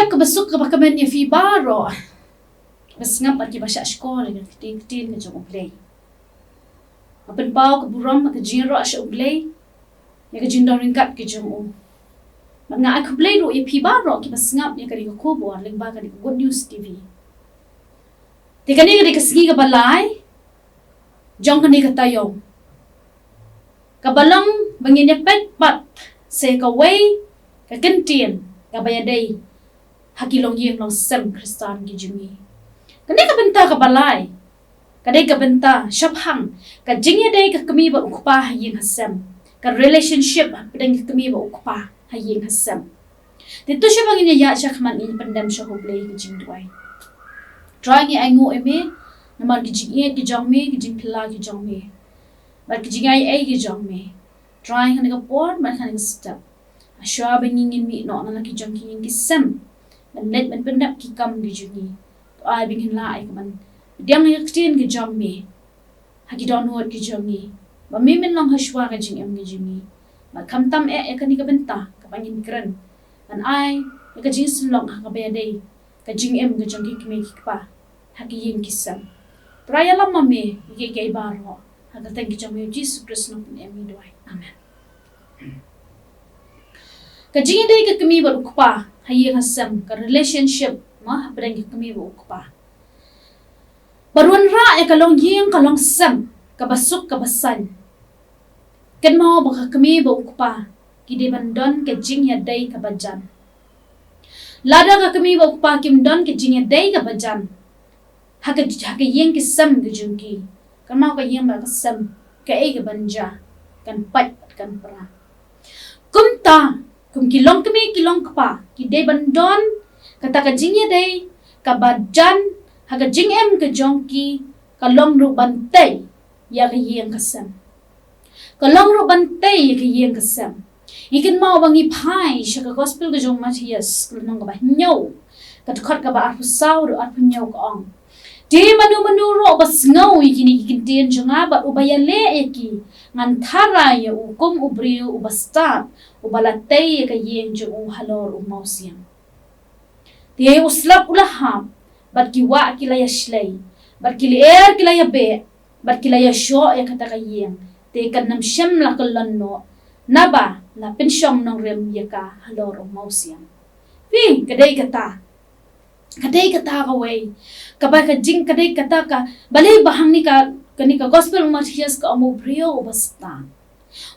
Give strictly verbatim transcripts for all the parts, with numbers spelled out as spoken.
Kaba suk kaba kmen ïa phi baroh kiba sngap bad kiba shah shkor ïa ka ktien, ktien ka jong U Blei. Nga pynpaw ka burom ka jingïaroh sha U Blei ïa ka jingdon ryngkat ka jong u. Bad nga ai khublei ruh ïa phi baroh kiba sngap ïa kane ka khubor lyngba kane ka Good News T V. Te kane ka dei ka sngi kaba lai jong kane ka taïew, kaba long ba ngin ïa peit pat sa ïa kawei ka kyntien kaba ïadei ha ki longïing longsem Khristan ki jong ngi. Kane ka bynta kaba lai ka dei ka bynta shaphang ka jingïadei ka kmie bad u kpa ha ïing ha sem, ka relationship hapdeng ka kmie bad u kpa ha ïing ha sem. Te to sha ba ngin ïa ïaid shakhmat, ngin pyndem sha U Blei ka jingduwai. Trai, ngi ainguh ïa me namar ki jingïeit ki jong me, ki jingphylla ki jong me, bad ki jingaiei ki jong me. Trai, ha kane ka por bad ha kane ka step, hashwa ba ngi ngin mih noh na la ki jong ki ïing ki sem ban leit ban pyndep ki kam ki jong ngi, to ai ba ngin lah ïa ka ban pdiang ïa ka ktien ka jong me ha ki dohnud ki jong ngi, ba me men long hashwa ka jingim ka jong ngi. Bad khamtam eh ïa kane ka bynta kaba ngin kren ban ai ïa ka jingsylloh ha kaba ïadei ka jingim ka jong ki kmie ki kpa ha ki ïing ki sem. Trai, ïalam ma me ïa kiei kiei baroh. Ha ka kyrteng ka jong me U Jisu Khrist ngi pyn-im ngi duwai. Amen. Ka jingïadei ka kmie bad u kpa ha ïing ha sem, ka relationship ma hapdeng ka kmie bad u kpa, ba wanrah ïa ka longïing ka longsem kaba suk kaba saiñ. Kynmaw ba ka kmie bad u kpa ki dei ban don ka jingïadei kaba jan. Lada ka kmie bad u kpa kim don ka jingïadei kaba jan ha ka, ha ka ïing ka sem ka jong ki, kynmaw ka ïing bad ka sem, kaei kaban jia? Kan pait bad kan pra. Kumta kum ki longkmie ki longkpa ki dei ban don kata ka jingïadei kaba jan ha ka jingim ka jong ki, ka long ruh ban tei ïa ka ïing ka sem. Ka long ruh ban tei ïa ka ïing ka sem. Ngi kynmaw ba ngi phai sha ka Gospel ka jong u Mathaios, ka lynnong kaba hynñiew, ka dkhot kaba arphew saw haduh arphew hynñiew, ka ong: Te mano mano ruh uba sngew ïa kine ki ktien jong nga bad uba ïaleh ïa ki, ngan tharai ïa u kum u briew uba stad uba la tei ïa ka ïing jong u halor u mawsiang. Te u slap u la hap, bad ki wah ki la ïashlei, bad ki lyer ki la ïabeh, bad ki la ïashoh ïa kata ka ïing, te kan ym shym la kyllon noh, naba la pynshong nongrim ïa ka halor u mawsiang. Phi, ka dei kata, ka dei kata kawei kaba ka jing, ka dei kata ka, balei ba hangne ka, kane ka Gospel u Mathaios ka ong u briew uba stad.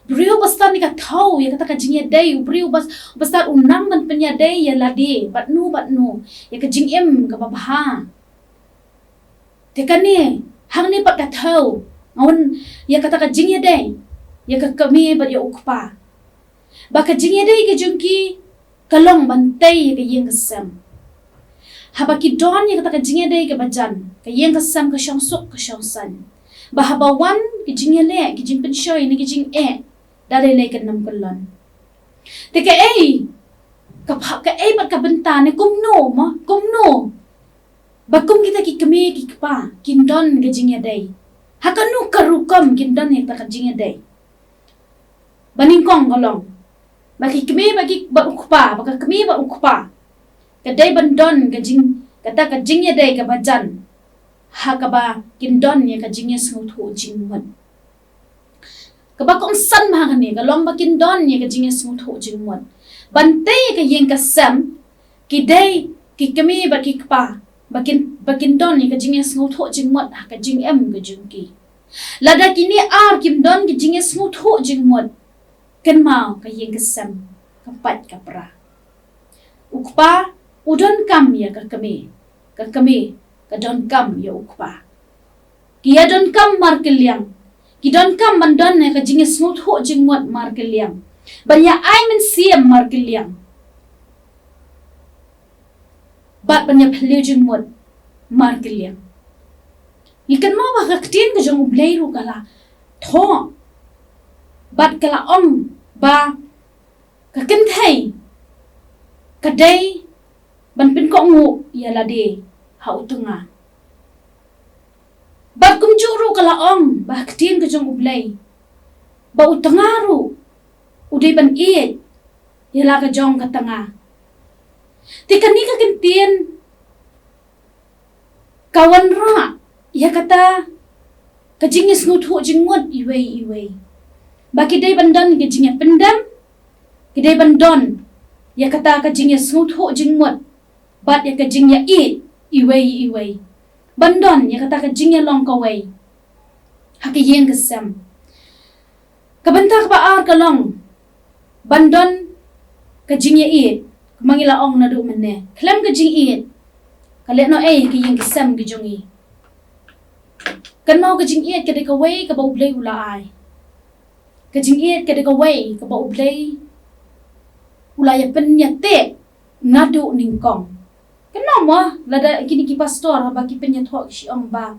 Briew uba stad ne ka thaw ïa kata ka jingïadei, u briew uba, uba stad u nang ban pynïadei ïa lade bad no bad no, ïa ka jingim kaba bha. Te kane, hangne pat ka thaw, nga wan ïa kata ka jingïadei ïa ka kmie bad ïa u kpa, ba ka jingïadei ka jong ki ka long ban tei ïa ka ïing ka sem. Haba ki don ïa kata ka jingïadei kaba jan, ka ïing ka sem ka shong suk ka shong saiñ. Ba haba wan ki jingïaleh, ki jingpynshoi ne ki jingeh, da lei lei kan ym kyllon. Te kaei ka pha, kaei pat ka bynta ne kumno ma, kumno ba kum kita ki kmie ki kpa kin don ka jingïadei? Ha kano ka rukom kin don ïa kata ka jingïadei? Ba nyngkong ka long ba ki kmie bad ki, bad u kpa, ba ka kmie bad u kpa ka dei ban don ka jing, kata ka jingïadei kaba jan ha kaba kin don ïa ka jingïasngewthuh jingmut. Kaba kongsan ma ha kane ka long ba kin don ïa ka jingïasngewthuh jingmut. Ban tei ïa ka ïing ka sem, ki dei ki kmie bad ki kpa ba kin, ba kin don ïa ka jingïasngewthuh jingmut ha ka jingim ka jong ki. Lada kine ar kim don ka jingïasngewthuh jingmut, kynmaw ka ïing ka sem ka pait ka pra. U kpa u donkam ïa ka kmie, ka kmie ka donkam ïa u kpa. Ki ïa donkam markylliang, ki donkam ban don ïa ka jingïasngewthuh jingmut markylliang, ban ïa ai mynsiem markylliang, bad ban ïa phylliew jingmut markylliang. Ngi kynmaw ba ka ktien ka jong U Blei ruh ka la thoh bad ka la ong ba ka kynthei ka dei ban pynkohnguh ïa lade ha u tnga. Bad kumjuh ruh ka la ong ba ha ktien ka jong U Blei ba u tnga ruh u dei ban ïeit ïa la ka jong ka tnga. Te kane ka kyntien ka wanrah ïa kata ka jingïasngewthuh jingmut iwei iwei. Ba ki dei ban don ka jingïapyndem, ki dei ban don ïa kata ka jingïasngewthuh jingmut, bad ïa ka jingïaieit iwei iwei. Ban don ïa kata ka jingïalong kawei ha ka ïing ka sem. Ka bynta kaba ar ka long ban don ka jingïaieit, kumba ngi la ong naduh mynne. Khlem ka jingïeit, ka leh noh ei ka ïing ka sem ka jong ngi. Kynmaw, ka jingïeit ka dei kawei kaba U Blei u la ai. Ka jingïeit ka dei kawei kaba U Blei u la ïa pynïateh naduh nyngkong. Kynmaw mo, lada kine ki pastor haba ki pynïathoh ki shu ong ba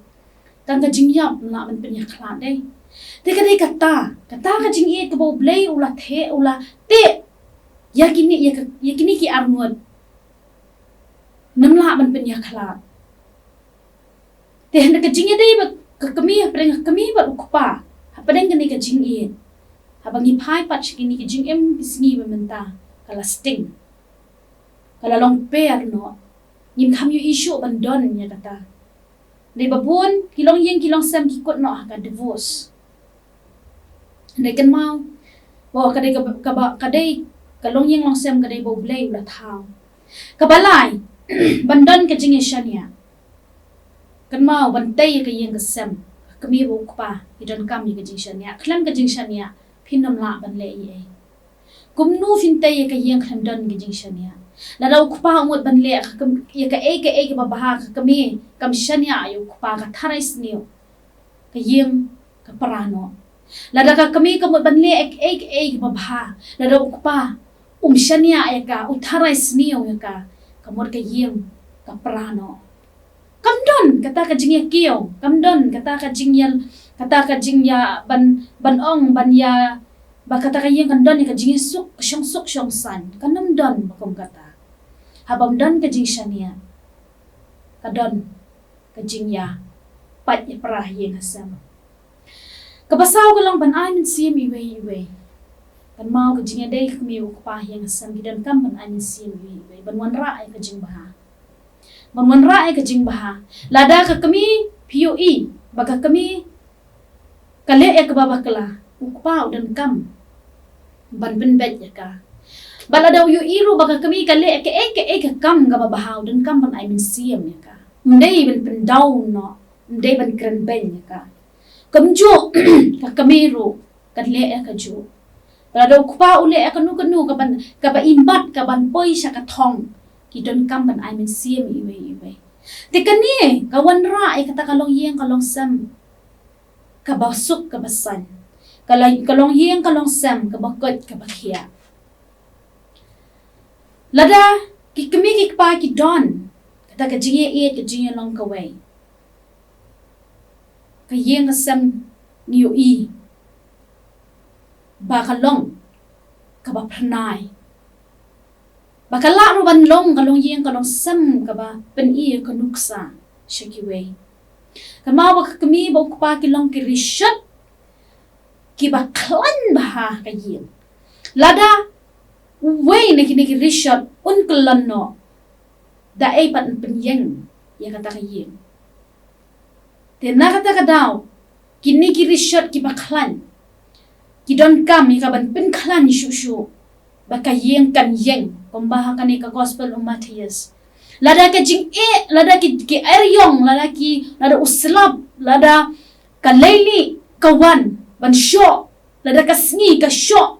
tang ka jingïap ym lah ban pynïakhlad dei. Te ka dei kata, kata ka jingïeit kaba U Blei u la teh, u la teh ïa kine, ïa ka, ïa kine ki arngut. Ym lah ban pynïakhlad. Te hynda ka jingïadei ba ka kmie hapdeng ka kmie bad u kpa, hapdeng kane ka jingïeit, haba ngi phai pat sha kine ki jingim ki sngi ba mynta, ka la sting, ka la long per noh. Ngim kham ïohi shuh ban don ïa kata. Dei ba bun ki longïing ki longsem ki kut noh ha ka divorce. Dei kynmaw ba ka dei ka, kaba, ka dei ka longïing longsem ka dei ba U Blei u la thaw. Kaba lai, ban don ka jingïashaniah. Kynmaw, ban tei ïa ka ïing ka sem, ka kmie bad u kpa ki donkam ïa ka jingshaniah. Khlem ka jingshaniah phin ym lah ban leh ei ei. Kumno phin tei ïa ka ïing khlem don ka jingshaniah? Lada u kpa u mut ban leh ka kam, ïa kaei kaei kaba bha, ka kmie kam shaniah ïa u kpa, ka tharai sniew, ka ïing ka pra noh. Lada ka kmie ka mut ban leh kaei kaei kaba bha, lada u kpa um shaniah ïa ka, u tharai sniew ïa ka, ka mut ka ïing ka pra noh. Kam don kata ka jingïakiew, kam don kata ka jingïa, kata ka jingïa ban, ban ong, ban ïa, ba kata ka ïing kan don ïa ka jingïasuk, ka shongsuk shongsaiñ. Kan ym don ba kum kata. Haba ym don ka jingshaniah, ka don ka jingïa pait ïa pra ha ïing ha sem. Kaba saw ka long ban ai mynsiem iwei iwei. Kynmaw, ka jingïadei ka kmie u kpa ha ïing ha sem, ki donkam ban ai mynsiem iwei iwei, ban wanrah ïa ka jingbha. Ban wanrah ïa ka jingbha. Lada ka kmie phi ïohi ba ka kmie ka leh ïa kaba bakla, u kpa u donkam ban pynbeit ïa ka. Bad lada u ïohi ruh ba ka kmie ka leh ïa kaei kaei ka kam kaba bha, u donkam ban ai mynsiem ïa ka. Ym dei ban pyndown noh, ym dei ban kren beiñ ïa ka. Kumjuh ka kmie ruh kan leh ïa kajuh. Lada u kpa u leh ïa kano kano kaban, kaba imbat, kaban poi sha ka thong, ki donkam ban ai mynsiem iwei iwei. Te kane ka wanrah ïa kata ka longïing ka longsem kaba suk kaba saiñ, ka la, ka longïing ka longsem kaba koit kaba khiah. Lada ki kmie ki kpa ki don kata ka jingïaieit, ka jingïalong kawei, ka ïing ka sem ngi ïohi ba ka long kaba phyrnai, ba ka lah ruh ban long ka longïing ka longsem kaba pyni ïa ka nuksa sha kiwei. Kynmaw ba ka kmie bad u kpa ki long ki rishot kiba khlaiñ bha ha ka ïing. Lada uwei na kine ki rishot un kyllon noh, da ei pat yn pynïeng ïa kata ka ïing? Te na kata ka daw, kine ki rishot kiba khlaiñ ki donkam ïa kaban pynkhlaiñ shuh shuh ba ka ïing kan ïeng, kumba ha kane ka gospel u Mathaios. Lada ka jingeh, lada ki, ki eriong, lada ki, lada u slap, lada ka leilieh ka wan ban shoh, lada ka sngi ka shoh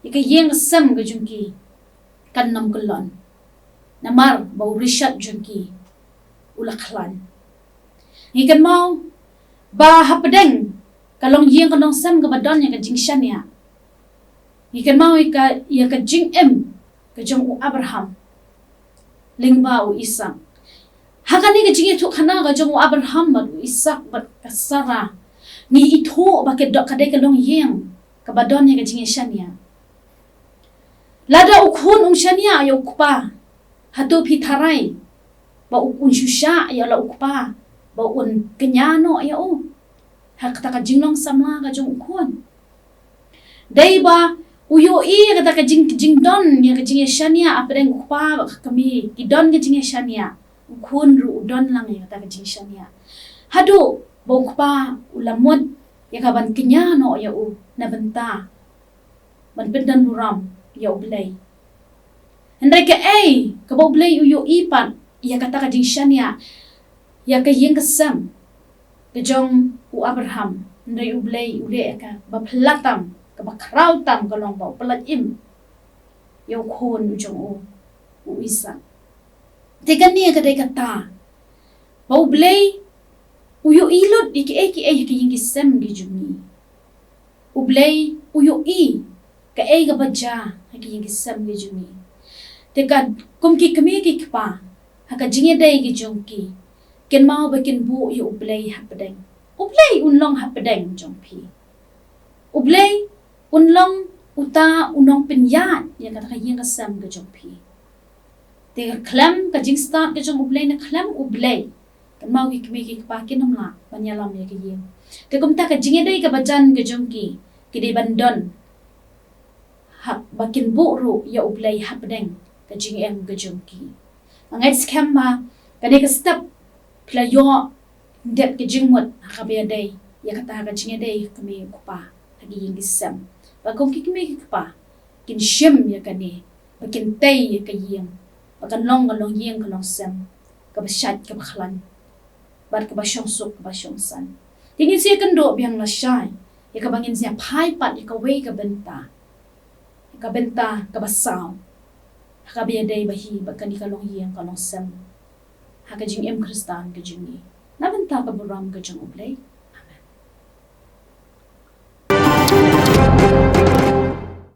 ïa ka ïing ka sem ka jong ki, kan ym kyllon, namar ba u rishot jong ki u la khlaiñ. Ngi kynmaw ba hapdeng ka longïing ka longsem kaba don ïa ka jingshaniah, ngi kynmaw ïa ka, ïa ka jingim ka jong u Abraham lyngba u Isaak. Ha kane ka jingïathuhkhana ka jong u Abraham bad u Isaak bad ka Sarah, ngi ithuh ba ka dei, ka dei ka longïing kaba don ïa ka jingïashaniah. Lada u khun um shaniah ïa u kpa, hato phi tharai ba u, un shu shah ïa la u kpa ba un kñia noh ïa u ha kata ka jinglong samla ka jong u khun? Dei ba U ïohi ïa kata ka jing, jingdon, ïa ka jingïashaniah hapdeng u kpa bad ka kmie, ki don ka jingïashaniah. U khun ruh u don lang ïa kata ka jingshaniah. Haduh ba u kpa u la mut ïa ka ban kñia noh ïa u na bynta ban pyndonburom ïa U Blei. Hynrei kaei kaba U Blei u ïohi pat ïa kata ka jingshaniah, ïa ka ïing ka sem ka jong u Abraham, hynrei U Blei u leh ïa kaba phylla tam, kaba khraw tam ka long ba u pyllait im ïa u khun u jong u, u Isaak. Te kane ka dei kata ba U Blei u ïohi lut ïa kiei kiei ha ki ïing ki sem ki jong ngi. U Blei u ïohi kaei kaba jia ha ki ïing ki sem ki jong ngi. Te ka kum ki kmie ki kpa, ha ka jingïadei ki jong ki, kynmaw ba kin buh ïa U Blei hapdeng. U Blei un long hapdeng jong phi. U Blei un long uta u nongpynïaid ïa kata ka ïing ka sem ka jong phi. Te ka khlem ka jingstad ka jong U Blei, na khlem U Blei, kynmaw ki kmie ki kpa kin ym lah ban ïalam ïa ka ïing. Te kumta ka jingïadei kaba jan ka jong ki, ki dei ban don ha, ba kin buh ruh ïa U Blei hapdeng ka jingim ka jong ki. Nga ngeit skhem ba kane ka step phi la ïoh dep ka jingmut ha kaba ïadei ïa kata ka jingïadei kmie u kpa ha ki ïing ki sem. Ba kum ki kmie ki kpa kin shim ïa kane, ba kin tei ïa ka ïing, ba kan long ka longïing ka longsem kaba shait kaba khlaiñ, bad kaba shongsuk kaba shongsaiñ. Te ngin sa ïakynduh biang lashai ïa kaba ngin sa ïa phai pat ïa kawei ka bynta, ïa ka bynta kaba saw ha kaba ïadei bha hi bad kane ka longïing ka longsem ha ka jingim Khristan ka jong ngi, na bynta ka burom ka jong U Blei.